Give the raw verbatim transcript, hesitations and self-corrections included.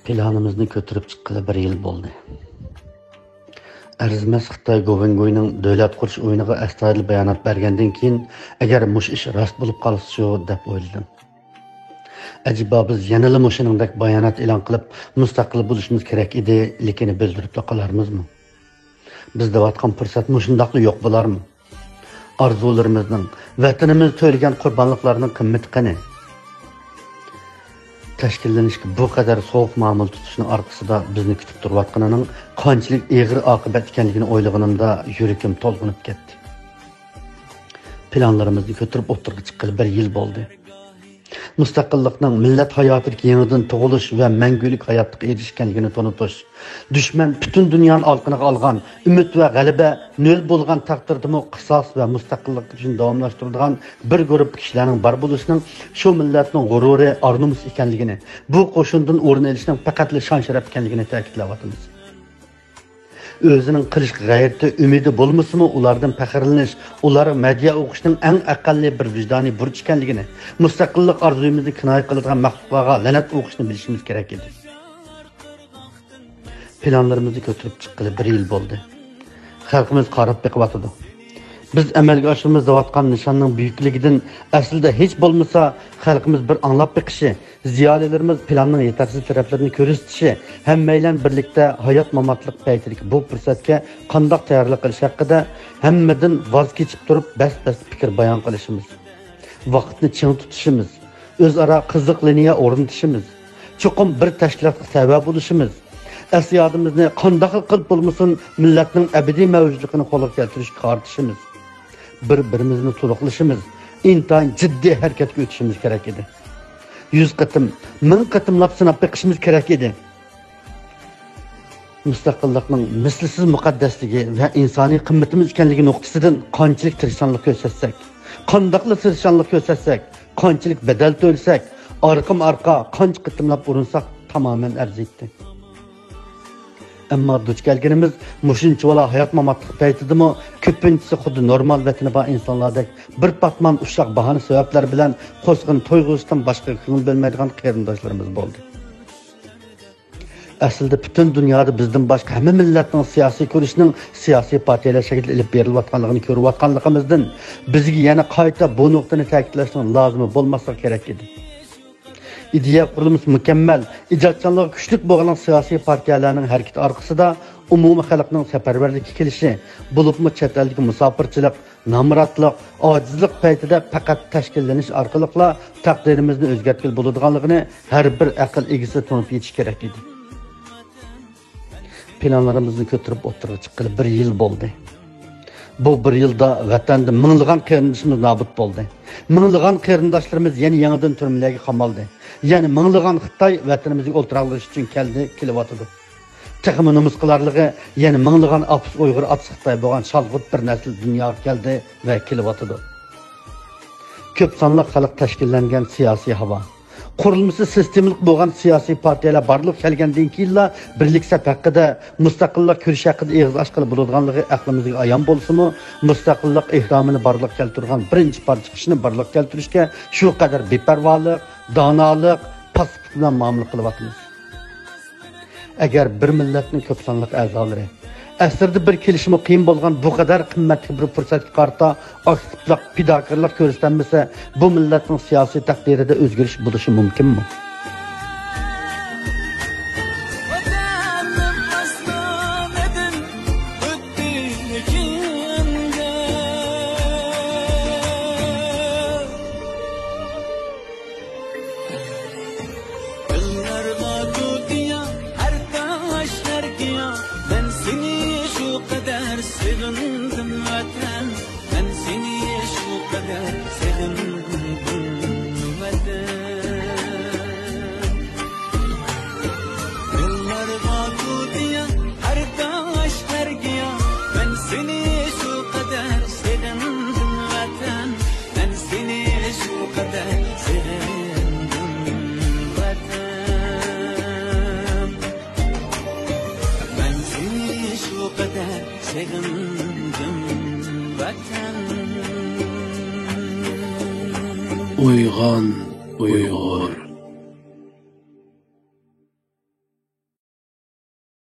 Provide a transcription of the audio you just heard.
پىلانىمىزنى كۆتۈرۈپ چىققىلى بىر يىل بولدى. ئەرزىمەس خىتاي گوۋېنگۇينىڭ دۆلەت قۇرۇش ئويۇنىغا ئەستايىدىل بايانات بەرگەندىن كېيىن، ئەگەر مۇشۇ ئىش راست بولۇپ قالسىچۇ، دەپ ئويلىدىم. ئەجەبا بىز يەنىلا مۇشۇنىڭدەك بايانات ئېلان قىلىپ، مۇستەقىل بولۇشىمىز كېرەك ئىدى، لېكىن بىلدۈرۈپلا قالارمىزمۇ؟ بىز دەۋاتقان پۇرسەت مۇشۇنداقلا يوق بولارمۇ؟ ئارزۇلىرىمىزنىڭ، ۋەتىنىمىز تۆلىگەن قۇربانلىقلارنىڭ قىممىتى قېنى؟ تەشكىللىنىشكە بۇ قەدەر سوغۇق مۇئامىلە تۇتۇشنىڭ ئارقىسىدا بىزنى كۈتۈپ تۇرۇۋاتقىنىنىڭ قانچىلىك ئېغىر ئاقىۋەت ئىكەنلىكىنى ئويلىغىنىمدا يۈرىكىم تولغىنىپ كەتتى. پىلانلىرىمىزنى كۆتۈرۈپ ئوتتۇرىغا چىققىلى بىر يىل بولدى. مۇستەقىللىقنىڭ مىللەت ھاياتىدىكى يېڭىدىن تۇغۇلۇش ۋە مەڭگۈلۈك ھاياتلىققا ئېرىشىش ئىكەنلىكىنى تونۇتۇش، دۈشمەن پۈتۈن دۇنيانى ئالىقىنىغا ئالغان ئۈمىد ۋە غەلىبە نۆل بولغان تەقدىردىمۇ قىساس ۋە مۇستەقىللىق كۈچىنى داۋاملاشتۇرىدىغان بىر گۇرۇپپا كىشىلەرنىڭ بار بولۇشىنىڭ شۇ مىللەتنىڭ غۇرۇرى، ئار-نومۇسى ئىكەنلىكىنى، بۇ قوشۇندىن ئورۇن ئېلىشنىڭ پەقەتلا شان-شەرەپ ئىكەنلىكىنى تەكىتلەۋاتىمىز. ئۆزىنىڭ قىلىش غەيرىتى، ئۈمىدى بولمىسىمۇ، ئۇلاردىن پەخىرلىنىش، ئۇلارغا مەدھىيە ئوقۇشنىڭ ئەڭ ئەقەللىي بىر ۋىجدانىي بۇرچ ئىكەنلىكىنى، مۇستەقىللىق ئارزۇيىمىزنى كىنايە قىلىدىغان مەخلۇقلارغا لەنەت ئوقۇشنى بىلىشىمىز كېرەك ئىدى. پىلانلىرىمىزنى كۆتۈرۈپ چىققىلى بىر يىل بولدى. خەلقىمىز قاراپ بېقىۋاتىدۇ. بىز ئەمەلگە ئاشۇرىمىز دەۋاتقان نىشاننىڭ بۈيۈكلۈكىدىن ئەسلىدە ھېچ بولمىسا خەلقىمىز بىر ئاڭلاپ بېقىشى، زىيالىيلىرىمىز پىلاننىڭ يېتەرسىز تەرەپلىرىنى كۆرسىتىشى، ھەممەيلەن بىرلىكتە ھايات-ماماتلىق پەيتىدىكى بۇ پۇرسەتكە قانداق تەييارلىق قىلىش ھەققىدە ھەممىدىن ۋاز كېچىپ تۇرۇپ، بەس-بەستە پىكىر بايان قىلىشىمىز، ۋاقىتنى چىڭ تۇتۇشىمىز، ئۆزئارا قىزىق لىنىيە ئورنىتىشىمىز، چوقۇم بىر تەشكىلاتقا تەۋە بولۇشىمىز، ئەس-يادىمىزنى قانداقلا قىلىپ بولمىسۇن، مىللەتنىڭ ئەبەدىي مەۋجۇتلۇقىنى قولغا كەلتۈرۈشكە قارىتىشىمىز، بىر-بىرىمىزنى تولۇقلىشىمىز، ئىنتايىن جىددىي ھەرىكەتكە ئۆتۈشىمىز كېرەك ئىدى. يۈز قېتىم، مىڭ قېتىملاپ سىناپ بېقىشىمىز كېرەك ئىدى. مۇستەقىللىقنىڭ مىسلىسىز مۇقەددەسلىكى ۋە ئىنسانىي قىممىتىمىز ئىكەنلىكى نۇقتىسىدىن قانچىلىك تىرىشچانلىق كۆرسەتسەك، قانداقلا تىرىشچانلىق كۆرسەتسەك، قانچىلىك بەدەل تۆلىسەك، ئارقىمۇ ئارقا قانچە قېتىملاپ ئۇرۇنساق، تامامەن ئەرزىيتتى. ئەمما دۇچ كەلگىنىمىز مۇشۇنچىۋالا ھايات-ماماتلىق پەيتىدىمۇ كۆپىنچىسى خۇددى نورمال ۋەتىنى بار ئىنسانلاردەك بىر پاتمان ئۇششاق باھانە سەۋەبلەر بىلەن قوسىقىنى تويغۇزۇشتىن باشقىغا كۆڭۈل بۆلمەيدىغان قېرىنداشلىرىمىز بولدى. ئەسلىدە پۈتۈن دۇنيادا بىزدىن باشقا ھەممە مىللەتنىڭ سىياسىي كۈرىشىنىڭ سىياسىي پارتىيەلەر شەكلىدە ئېلىپ بېرىلىۋاتقانلىقىنى كۆرۈۋاتقانلىقىمىزدىن، بىزگە يەنە قايتا بۇ نۇقتىنى تەكىتلەشنىڭ لازىمى بولماسلىقى كېرەك ئىدى. ئىدىيە قۇرۇلمىسى مۇكەممەل، ئىجادچانلىقى كۈچلۈك بولغان سىياسىي پارتىيەلەرنىڭ ھەرىكىتى ئارقىسىدا ئومۇمىي خەلقنىڭ سەپەرۋەرلىككە كېلىشى، بولۇپمۇ چەت ئەلدىكى مۇساپىرچىلىق، نامراتلىق، ئاجىزلىق پەيتىدە پەقەت تەشكىللىنىش ئارقىلىقلا تەقدىرىمىزنى ئۆزگەرتكىلى بولىدىغانلىقىنى ھەر بىر ئەقىل ئىگىسى تونۇپ يېتىشى كېرەك ئىدى. پىلانلىرىمىزنى كۆتۈرۈپ ئوتتۇرىغا چىققىلى بىر يىل بولدى. بۇ بىر يىلدا ۋەتەندە مىڭلىغان قېرىندىشىمىز نابۇت بولدى. مىڭلىغان قېرىنداشلىرىمىز يەنە يېڭىدىن تۈرمىلەرگە قامالدى. يەنە مىڭلىغان خىتاي ۋەتىنىمىزگە ئولتۇراقلىشىش ئۈچۈن كەلدى، كېلىۋاتىدۇ. تېخىمۇ نومۇس قىلارلىقى، يەنە مىڭلىغان ئاپىسى ئۇيغۇر، ئاتىسى خىتاي بولغان شالغۇت بىر نەسىل دۇنياغا كەلدى ۋە كېلىۋاتىدۇ. كۆپ سانلىق خەلق تەشكىللەنگەن سىياسىي ھاۋا، قۇرۇلمىسى سىستېمىلىق بولغان سىياسىي پارتىيەلەر بارلىققا كەلگەندىن كېيىنلا بىرلىك سەپ ھەققىدە، مۇستەقىللىق كۈرىشى ھەققىدە ئېغىز ئاچقىلى بولىدىغانلىقى ئەقلىمىزگە ئايان بولسىمۇ، مۇستەقىللىق ئېھرامىنى بارلىققا كەلتۈرىدىغان بىرىنچى پارچە كىشىنى بارلىققا كەلتۈرۈشكە شۇ قەدەر بىپەرۋالىق، دانالىق، پاسسىپلىق بىلەن مۇئامىلە قىلىۋاتىمىز. ئەگەر بىر مىللەتنىڭ كۆپ سانلىق ئەزالىرى ئەسىردە بىر كېلىشىمۇ قىيىن بولغان بۇ قەدەر قىممەتلىك بىر پۇرسەتكە قارىتا ئاكتىپلىق، پىداكارلىق كۆرسىتەلمىسە، بۇ مىللەتنىڭ سىياسىي تەقدىرىدە ئۆزگىرىش بولۇشى مۇمكىنمۇ؟ گۈللەرغا تۇتىيا، ھەر تاشلار گىيا، مەن سېنى شۇ قەدەر سېغىندىم، ۋەتەن. مەن سېنى شۇ قەدەر سېغىندىم، ۋەتەن. گۈللەرغا تۇتىيا، ھەر تاشلار گىيا، مەن سېنى شۇ قەدەر سېغىندىم، ۋەتەن. مەن سېنى شۇ قەدەر سېغىندىم، ۋەتەن. مەن سېنى شۇ قەدەر سېغىندىم، ۋەتەن. ئويغان، ئويغان.